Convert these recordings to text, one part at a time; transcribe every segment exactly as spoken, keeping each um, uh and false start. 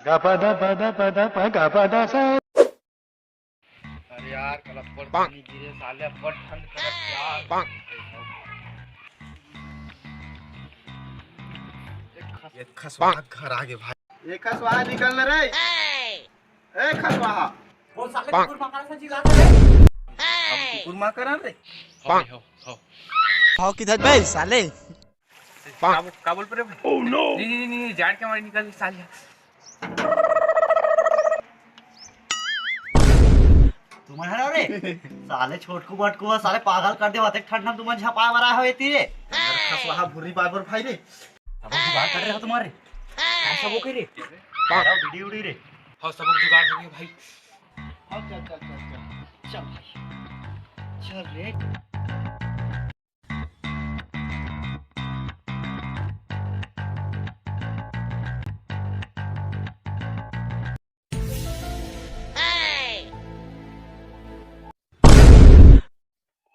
गा पा दा पा दा पा दा पा गा पा दा सा। अरे यार, कल अब्बड़ पानी गिरे साले, अब्बड़ ठंड करत यार। एक खस-, एक खसवा घर आगे भाई। एक खसवा निकल ना रे। ए खसवा। वो साले कुकुर मार रहा था जी, लात है। हम कुकुर मार कर रे। हो, हो, हो। भाव किधर बे साले? का बोल, का बोल परे भाई? Oh no! नहीं, नहीं, नहीं, नहीं, जाड़ के मारे निकल साले। तुम्हारा रे साले छोटकू बटकू साले पागल कर दे, अतेक ठंड में तुमन झपा बरा हो एती रे। अंदर खसवा भुर्री बार बार भाई रे। सब जुगाड़ कर रहे हो तुम्हारे। का सब ओके रे? बारा बीड़ी उड़ी रे। हाँ, सब जुगाड़ हो गया भाई। हाँ, चल, चल, चल, चल। चल भाई। चल रे।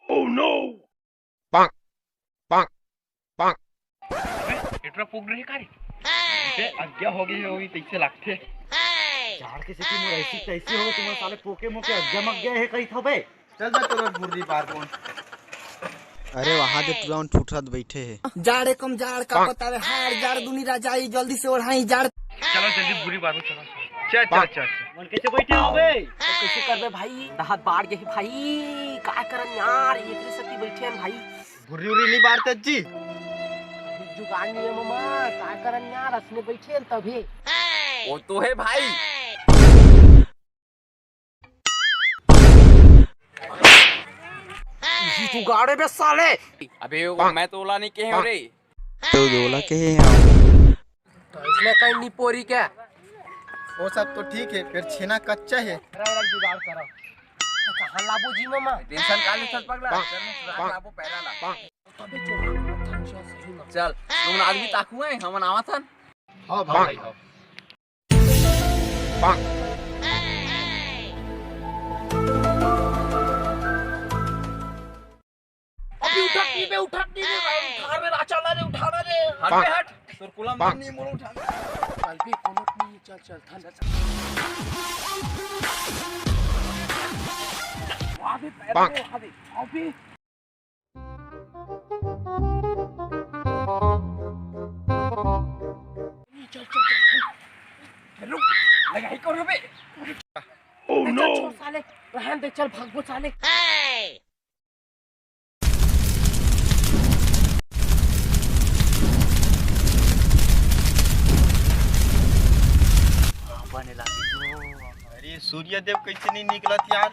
Oh no! पाक, पाक, पाक। अबे, एटरा पोक रहे का रे? अबे, अज्ञा हो गई होगी, तैसे लगथे। जाड़ के सेती मोर ऐसी तैसी हो, तुम्हारे साले पोके मोके अज्ञा मग गया है कही था बे। चल बे, तोर भुर्री बार बोन। अरे, वहां दे टुरा मन ठुठरत बैठे हे। जाड़े कम जाड़ का पता रे, हार जाड़ दुनी राजाई, जल्दी से ओढ़ाई जाड़। चलो, जल्दी भुर्री बार बोन, चलो। चल, चल, चल, चल। मन कैसे बैठे हो बे? तो कैसे करबे भाई? दहत बाढ़ गए भाई, का करन यार, एकरे सेती बैठे हैं भाई। भुर्री उर्री नहीं बारते जी। जुगाड़ नहीं है मामा, का करन यार, असने बैठे हैं तभी। वो तो है भाई। इही जुगाड़ है बे साले। अबे वो मैं तो ओला नहीं कहे हूँ रे। तो ओला कहे हूँ। तो इसमें कहीं नहीं पोरी क्या? वो सब तो ठीक है, फिर छेना कच्चा है। जुगाड़ करो। तो कहाँ लाबो जी मामा? टेंशन का ले चल पगला, चल मैं जुगाड़ लाबो पैरा ला। अबे चोर, चल, सही में। चल, तुम आदमी ताकू है, हम आवत हन। हाँ भाई, हाँ। अभी उठा नहीं बे, उठा नहीं बे भाई, उठा रे, राचा ला रे, उठा रे। हट बे, हट। तोर कुलम नहीं मोर उठा। चल बे, कोनो नहीं, चल, चल, चल, चल। वाह बे, पैर बे, वाह बे, अभी। चल, चल, चल, चल। रुक, लगाई कौन बे? Oh no! चल, छोड़ साले, रहन दे, चल, भागबो साले। बने लागे। अरे, सूर्य देव कैसे नहीं निकलत यार?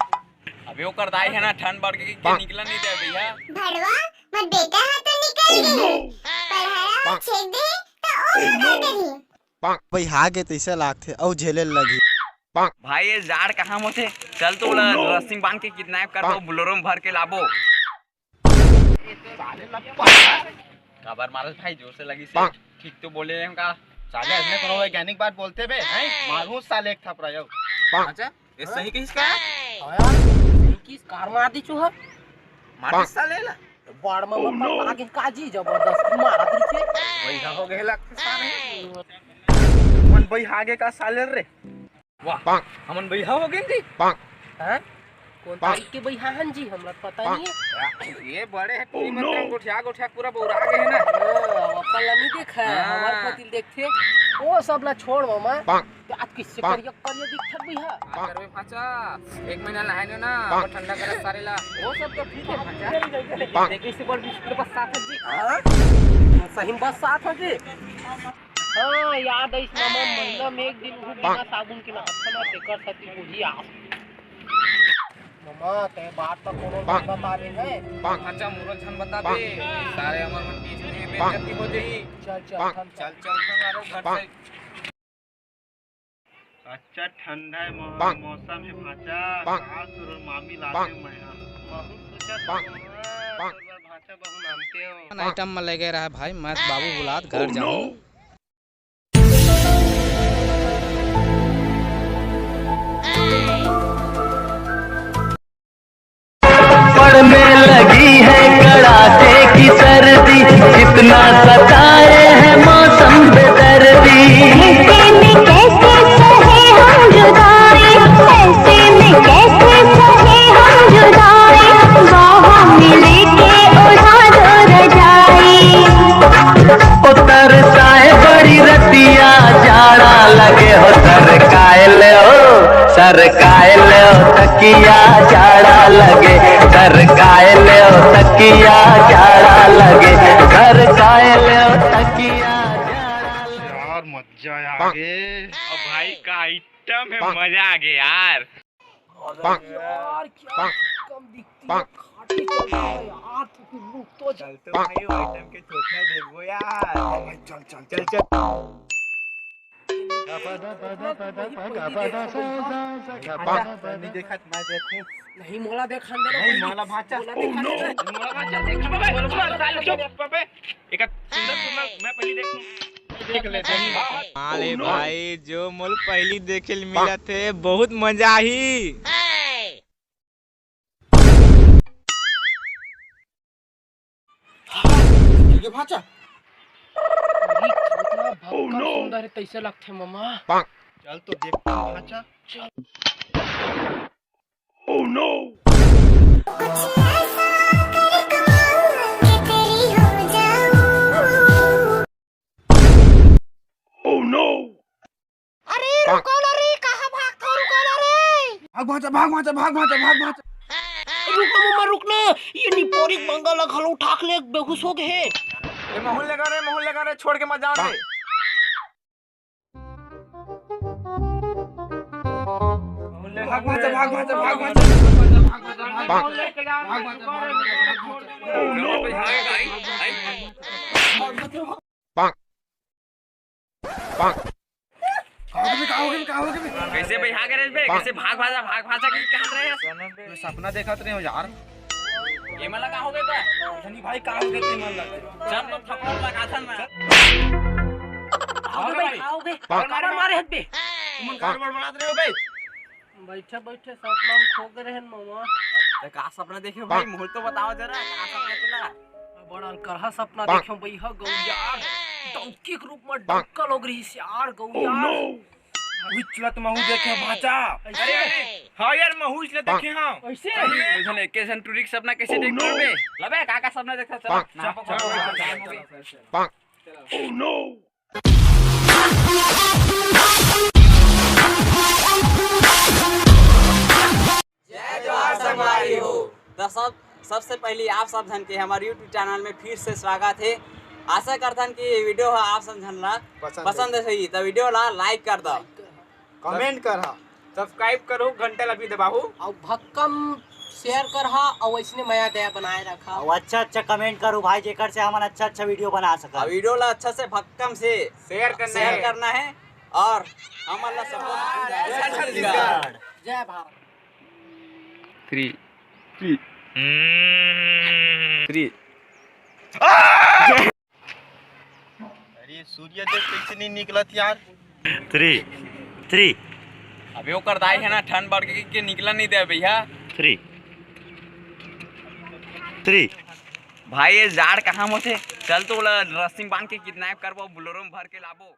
अबे ओकर दाई है ना, ठंड बढ़ के, के निकला नहीं दे भैया। भड़वा, मोर बेटा हा तो निकल गई। पढ़ाया छेक दे, तो ओ निकल गई। बइहा गे तइसे लागथे अउ झेले ल लगही। भाई, ये जाड़ कहाँ होथे? चल तो ओला रस्सी बांध के किडनैप करबो, बोलेरो में भर के लाबो। काबर मारत भाई, जोर से लगी से। ठीक तो बोले रहे का? साले, इसने कोनो वैज्ञानिक बात बोलते बे, हैं? मारू साले एक थपरा जाओ। अच्छा, ये सही कहिस का? हाँ यार, सही कहिस, कार मार दी चूहा। मार दी साले ला। बाड़ में मत आगे काजी, जबरदस्ती मारत रहिथे। बइहा हो गए लगथे साले। मन बइहा आगे का साले रे। वाह, हमन बइहा हो गए जी। हैं? कौन तारीख के बइहा हन जी? हमरा पता नहीं है। ये बड़े है, टूरी मन गोठिया गोठिया पूरा बौरा गए है ना। हाँ, अपन ला नहीं देखा है, हाँ। हमार कोतिल देखथे। वो सब ला छोड़ मामा। आज किससे करिया करिया दिखत बइहा? का करबे भांचा, एक महीना नहाए नो ना, अब ठंडा करत सारे ला। वो सब तो ठीक है भांचा। लेकिन देखे से बड़ बिस्कुट बस साथ है जी। हाँ? सही में बस साथ है जी। हाँ, याद आइस मामा, महीना में एक दिन वो बिना साबुन के नहाथन ना, तेकर सेती होही आज। मामा, ते बात तो कोनो नहीं बता रहे हैं। भांचा, मुरत झन बता दे, सारे हमर मन के इसने बेइज्जती हो जाही। चल, चल, चल, चल। चल, चल, चल, मारो घर से। अच्छा ठंडा है मौ-, मौसम है भांचा। कहाँ तोर मामी लाते मैं हाँ। बहुत सोचा था मामा, तोर बर भांचा बहू नामते हो। आइटम में लगे रहा भाई, मैं बाबू बुलात घर जाऊँ। पड़ने लगी है कड़ाके की सर्दी, कितना सताए है मौसम बेदर्दी। कैसे न कैसे सरकाए ले तकिया जाड़ा लगे, सरकाए ले तकिया जाड़ा लगे, सरकाए ले तकिया जाड़ा लगे। यार मजा आ गए। अब भाई का आइटम है, मजा आ गया यार। अरे यार, क्या कम दिखती है, खाटी चल रही है यार, तो फिर रुक तो जा। चल तो भाई, वो आइटम के थोथना देखो यार। हाँ भाई, चल, चल, चल, चल। भाचा, नहीं देखत, मैं देखूं। नहीं, मोला देखन दे रे, नहीं, पहली। मोला भाचा। मोला देखन दे। मोला भाचा, देख, अबे, अबे, अबे, एक सुंदर सुंदर, मैं पहली देखूं। देख ले, देख। हाँ ले भाई, जो मोल पहली देखे ल मिला थे, बहुत मजा आही। ये भाचा। अरे, कितना भक्कम सुंदर है, तैसे लगथे ममा। चल तो देखते हैं भाचा। चल। Oh no! कुछ ऐसा कर कमाल के तेरी हो जाऊं। Oh no! अरे रुको ना रे, कहाँ भागथो, रुको ना रे। भाग भाचा, भाग भाचा, भाग भाचा, भाग भाचा। रुक ना मम्मा, रुक ना, ये निपोरी मंगा ला घलो उठा के ले बेहोश हो गए हे। ए, महूल लेगा रे, महूल लेगा रे, छोड़ के मत जाओ रे। भाग भाचा, भाग भाचा, भाग भाचा। कहाँ हो गए, कहाँ हो गए, कहाँ हो गए? कैसे भाई, हाँ करे बे? कैसे भाग भाजा, भाग भाजा की कान रहे? मैं सपना देखत रहे हो यार। ये मला का हो गए बे? धनी भाई, कहाँ हो गए ते मन लगते? चल तो थप्पड़ लगा था ना। आओगे भाई, आओगे। काबर मारे हत बे? तुम कारोबार बनाते रहे हो बे? बैठे बैठे सपना में खो गए रहन मामा। तो का सपना देखे भाई, मुझे तो बताओ जरा, का सपना तेला? बड़ा अलकरहा सपना देखे भाई, ह गौयार डौकी के रूप में डौका लोग रही से यार गौयार। उचलत महू देखे भाचा। अरे, अरे, हाँ यार, महू इसलिए देखे हाँ। ऐसे? अरे, एक झन टूरी के सपना कैसे देख लेबे? लबे, का का सपना देखता चल। Oh no! जय जोहार संगवारी हो। तो सब, सबसे पहले आप सब झन के हमारे YouTube चैनल में फिर से स्वागत है। आशा करथन कि ये वीडियो ह आप सब झन ला पसंद पसंद होही, तो वीडियो ला like कर दो। कमेंट करहा। सब्सक्राइब करो, घंटा ला भी दबाओ। अउ भक्कम शेयर करहा, अउ ऐसने मया दया बनाए रखा। अउ अच्छा अच्छा कमेंट करो भाई, जेकर से हमन अच्छा अच्छा वीडियो बना सकन। अउ वीडियो ला अच्छा से भक्कम से शेयर करना शेयर है। करना है, और हमन ला सपोर्ट जय छत्तीसगढ़। जय भारत। Three, three, three. अरे सूर्य देख कैसे नहीं निकलत यार। Three, three. अबे ओकर दाई है ना, ठंड बढ़ के, के निकला नहीं दे भैया। Three, three. भाई ये जाड़ कहाँ में होथे? चल तो ओला रस्सी में बांध के किडनैप करबो, बोलेरो में भर के लाबो।